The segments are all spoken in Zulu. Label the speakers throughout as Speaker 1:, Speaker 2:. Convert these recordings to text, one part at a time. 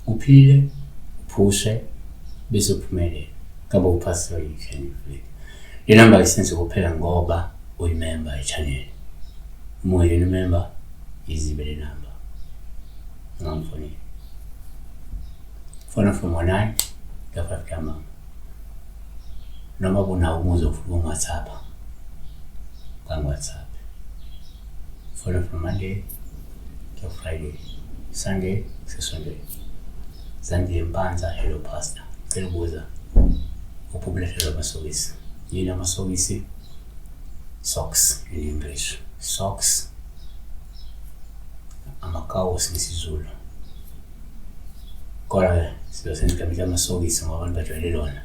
Speaker 1: Uphile, uphushe bese uphumelela. Ngabe uphasiswa yi-channel le. Le namba isenze kuphela ngoba uyimemba ye-channel. Uma ungeyona imemba, yizibe le namba. Ungangifoneli. Fona from ngo-9 kuya 5 ntambama. Noma kunawo umuzwa ofuna ukungi-WhatsApp, ungangi-WhatsApp. Fona from Monday to Friday. Sunday kusesontweni. Zandile Mpanza, hello pastor. Ngicela ukubuza uphupha ulahlekelwa amasokisi. Yini amasokisi? Socks in English. Socks amakawusi ngesiZulu. Kodwa-ke sizosenza igama elithi amasokisi ngoba abantu bajwayele lona.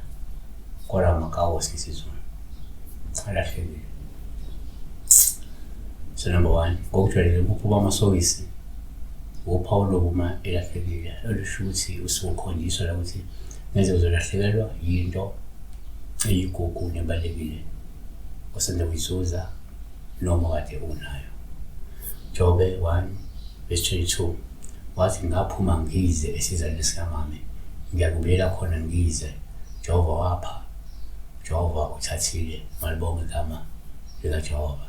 Speaker 1: Kodwa amakawusi ngesiZulu. Alahlekile. So number one, ngokujwayelekile ukuphupha amasokisi wuphawu lokuma elahlekile olusho ukuthi usuke ukhonjiswa la ukuthi ngeze uzolahlekelwa yinto eyigugu nebalulekile osanda kuyizuza noma kade unayo. Jobe 1 verse 22 wathi ngaphuma ngize esizalweni sikamame ngiyakubuyela khona ngize Jehova wapha Jehova uthathile malibonge igama likaJehova.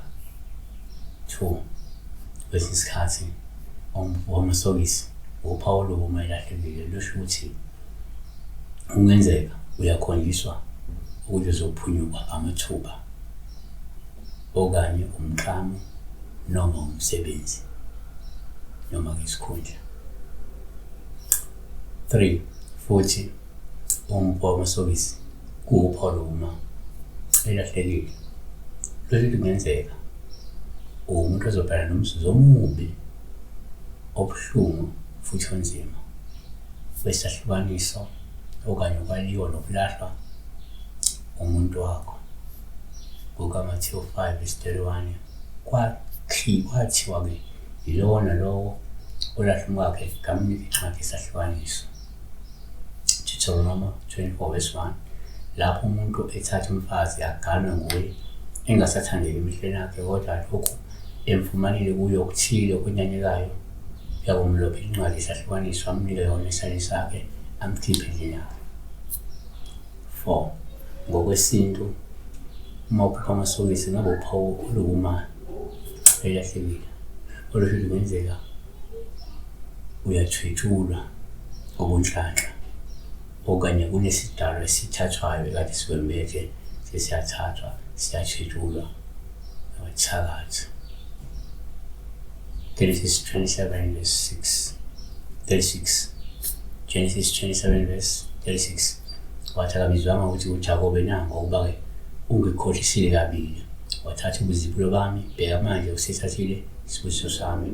Speaker 1: 2 kwesinye isikhathi wamasokisi wuphawu olubi uma elahlekile lusho ukuthi kungenzeka uyakhonjiswa ukuthi uzophunyukwa amathuba okanye umklamo noma umsebenzi noma isikhundla. 3 futhi umfo wamasokisi kuwuphawu lokuma elahlekile. Lolu kungenzeka uwumuntu ozobhekana nomzuzu omubi obuhlungu futhi onzima wesahlukaniso okanye ukwaliwa nokulahlwa umuntu wakho. KukaMathewu 5 verse 31 kwathiwa-ke yilowo nalowo olahla umkakhe kamnike incwadi yesahlukaniso. Deuteronomy 24 verse 1 lapho umuntu ethatha umfazi aganwe nguye engasathandeki emehlweni akhe kodwa lokhu emfumanile kuye okuthile okunyanyekayo uyakumlobela incwadi yesahlukaniso amnike yona esandleni sakhe amkhiphe endlini yakhe. 4 ngokwesintu uma uphupha amasokisi ngabe uphawu olukuma elahlekile olusho ukuthi kungenzeka uyathwetshulwa okunhlanhla okanye kunesidalwa esithathwayo ekade sikwembethe sesiyathathwa siyathwetshulwa abathakathi. Genesis 27 verse 6 36 Genesis 27 verse 36 wathi akabizwanga ukuthi uJakobe na ngokuba-ke ungikhohlisile kabili wathatha ubuzibulo bami bheka manje usethathile isibusiso sami.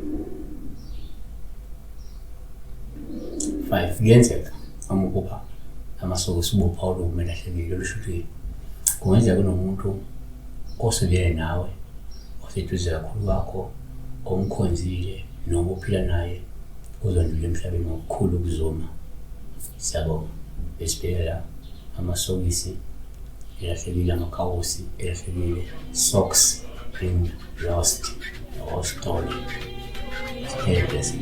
Speaker 1: 5 kuyenzeka uma uphupha amasokisi ube uphawu lokume lahlekile olusho ukuthi kungenzeka kunomuntu osondele nawe oseduze kakhulu kwakho omkhonzile noma ophila naye uzondlula emhlabeni ngokukhulu ukuzuma. Siyabonga. Besibheke la amasokisi elahlekile amakawusi elahlekile socks being lost or stolen. Stay blessed.